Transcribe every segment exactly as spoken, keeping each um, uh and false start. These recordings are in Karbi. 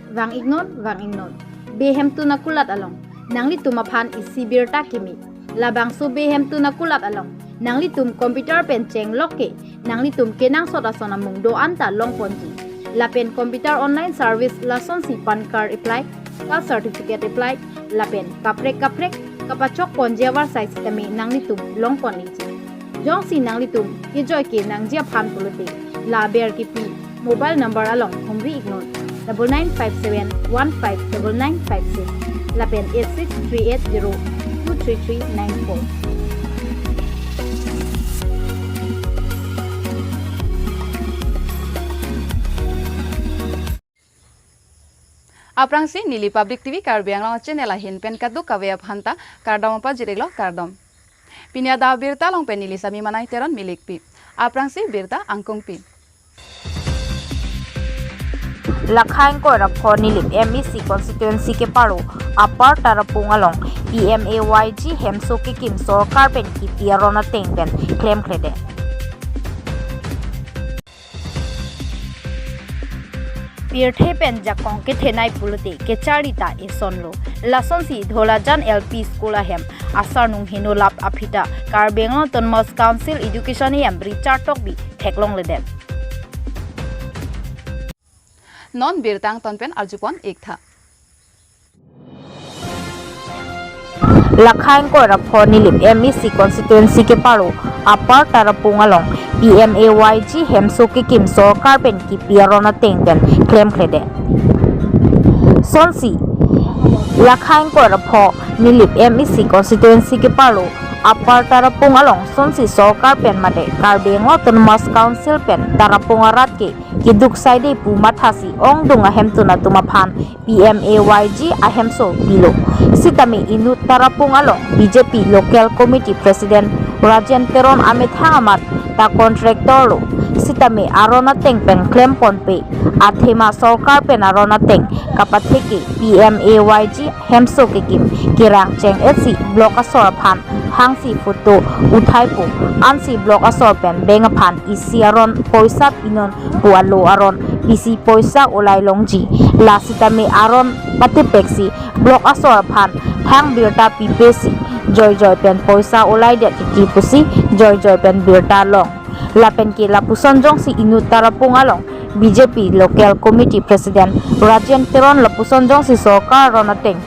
Vang-iknon, vang-iknon. Behemtun akulat along nanglitum aphan isi birta kimi. Labangso behemtun akulat along nanglitum computer pen chenglok ke nanglitum kenangsot ason amung do-an ta longponji. Lapen computer online service lasonsi PAN card apply, caste certificate apply, lapen kaprek kaprek kapachokponji avarsai sitame nanglitum longpon-ikji. Jongsi nanglitum kejoi ke nangji aphan pulote, la aber kipi mobile number along humri-iknon, double nine five seven one five double nine five six lapen eight six three eight zero two three three nine four. Aphrangsi neli Public T V Karbi Anglong channel ahin pen kadokave aphanta kardom pajir-iklo, kardom. Pini adak abirta along pen neli Sami Manai Teron milikpi. Aphrangsi birta angkungpi. Lakha ingkoi ra pho Nilip M A C constituency keparo Upper Tarapung along P M A Y G hemso kekim sorkar pen kipi aron ateng pen klemkledet. Pirthe pen jakong kethenei pulote kecharli ta esonlo. Lasonsi Dholajan L P School ahem asarnung heno lap aphi ta Karbi Anglong Autonomous Council Education E M Richard Tokbi theklongledet. Non birta angton pen arjupon-iktha. Lakha ingkoi ra pho Nilip M A C constituency keparo Upper Tarapung along P M A Y G hemso kekim sorkar pen kipi aron ateng pen klemkledet. Sonsi lakha ingkoi ra pho Nilip M A C constituency keparo Upper Tarapung along sonsi sorkar pen mate Karbi Anglong Autonomous Council pen Tarapung arat ke keduk saide pu mathasi ongdung ahemtun atum aphan P M A Y G ahemso pilo. Sitame inut Tarapung along B J P Local Committee President Rajen Teron amethang amat ta contractor lo. Sitame aron ateng pen klemponpe athema sorkar pen aron ateng kapatheke P M A Y G hemso kekim kerang cheng-etsi block asor aphan hangsi photo uthaipo, ansi block asor pen bank aphan isi aron poisa pinon pu alo aron pisi poisa ulai longji. La sitame aron patepeksi block asor aphan thang birta pipesi joijoi pen poisa ulaidet titi pusi joijoi pen birta long. Lapen ke lapuson jongsi inut Tarapung along B J P Local Committee President Rajen Teron lapuson jongsi sorkar aron ateng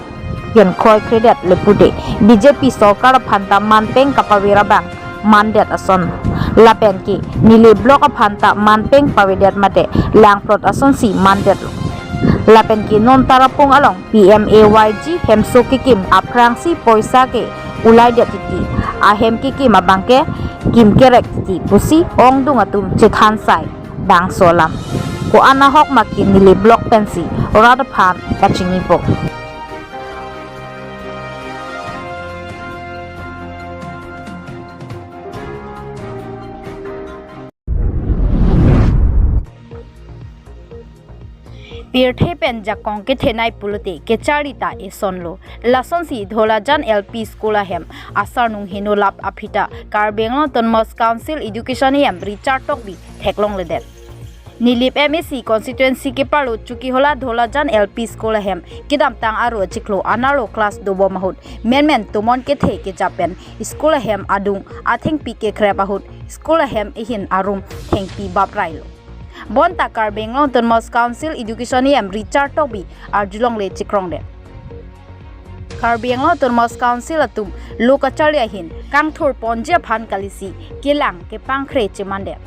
pen kroikredet le pulote B J P sorkar aphan ta manpeng kapavir abang mandet ason. Lapen ke neli block aphan ta manpeng pavedet mate langplot asonsi mandetlo. Lapen ke non Tarapung along P M A Y G hemso kekim aphrangsi poisa ke ulaidet titi, ahem kekim abang ke kim kerek titi pusi ongdung atum chethan sai bangso alam. Ko-an ahok ma ke neli block pensi rat aphan kachinipo. Pirthe pen jakong kethenei pulote kecharli ta esonlo. Lasonsi Dholajan L P School ahem asarnung heno lap aphi ta Karbi Anglong Autonomous Council Education E M Richard Tokbi theklongledet. Nilip M A C constituency kepalo Chokihola Dholajan L P School ahem kedamtang aro achiklo anerlo class dobom ahut menmen tomon kethe kejap pen school ahem adung athengpi kekrep ahut school ahem ehin arum thengpi baprailo. Bonta Karbi Anglong Autonomous Council Education E M Richard Tokbi arjulongle chikrongdet. Karbi Anglong Autonomous Council atum lo kacharli ahin kangthurponji aphan kalisi kelang kepangkhre chemandet.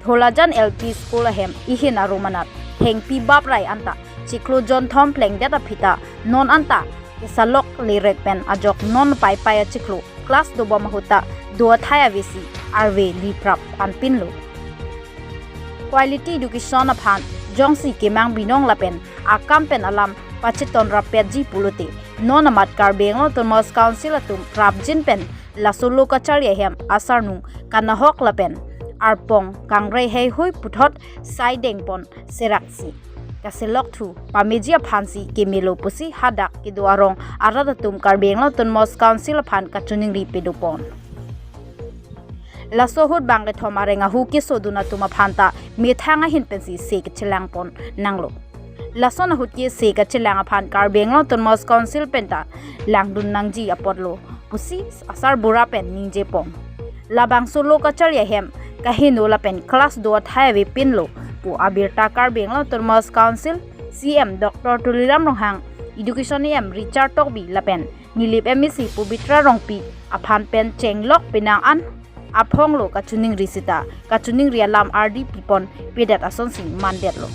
Dholajan L P School ahem ehin arum anat thengpi baprai anta chiklo jonthom plengdet aphi ta non anta kesalok lerek pen ajok non paipai achiklo class dobom ahut ta do athai avesi arve liprap anpinlo. Quality education aphan jongsi kemang binong lapen akam pen alam pacheton rappetji pulote non amat Karbi Anglong Autonomous Council atum prapjin pen laso lo kacharli ahem asarnung kanahok lapen arpong kangre heihui puthot saidengpon seraksi kaselokthu pameji aphansi kemelo pusi hadak kedo arong arat atum Karbi Anglong Autonomous Council aphan kachiningri pedopon. Laso ahut bang kethom areng ahu kesodun atum aphan ta methang ahin pensi se kechelangpon nanglo. Lason ahut ke se kachelang aphan Karbi Anglong Autonomous Council penta langdun nangji apotlo pusi asarbura pen ningjepon. Labangso lo kacharli ahem kaheno lapen class do athai avepinlo pu abirta Karbi Anglong Autonomous Council C M Doctor Tuliram Ronghang, Education E M Richard Tokbi lapen Nilip M A C Pabitra Rongpi aphan pen chenglok penang an aphonglo kachiningri sita kachiningri alam ardi pipon pedet asonsi mandetlo.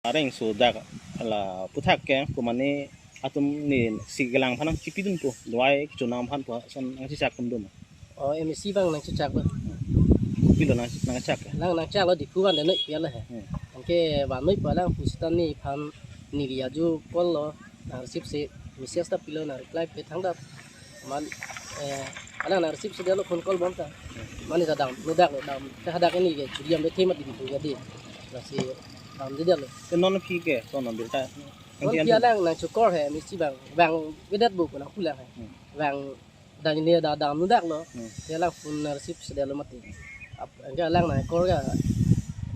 Areng so dak la puthak ke kumani atum ni si kelang aphan nangchipidun po, duai kechonam aphan po, son nangchechak tum dum. Oh, M A C abang nangchechak lo. Pilo nang nangchak ke? Lang nangchak lo, Diphu van denoi pia lo he. Hmm. Anke van noi pa lang pusita neliphan neli ajo call lo, nang receive si message ta pilo, nang reply pe thangta. Man, eh, alang nang receive si dia lo phone call bomta. Mane ta damnodaklo, dam ke hadak ini ke churi ambe themat di Diphu ke di. Lasi damdedet lo. Ke non aphi ke, son non birta. Non aphi alang nangchokor he, M A C abang, bang vedet bo ko nangpulang he. Hmm. Bang dang ini da damnodaklo. Hmm. Ke alang phone nang receive si dia lo mati. Ap, anke alang nangkor ke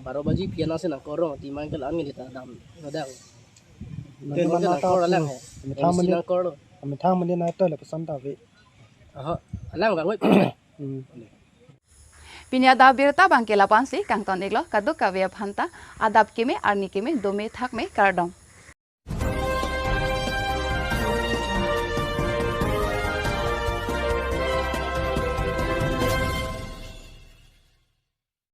baro baji aphi ansi nangkor lo mati, man ke lang ini ta damnodak. Nang Mane mana nangkor ta alang he. Methang M A C mane, nangkor lo. Methang mane na to le pesan ta ave. Aha, alang bang wait. Hmm. Pini adap abirta abang ke lapu-ansi kangton-iklo, kadokave aphanta adap keme, arni keme, dome thakme, kardom.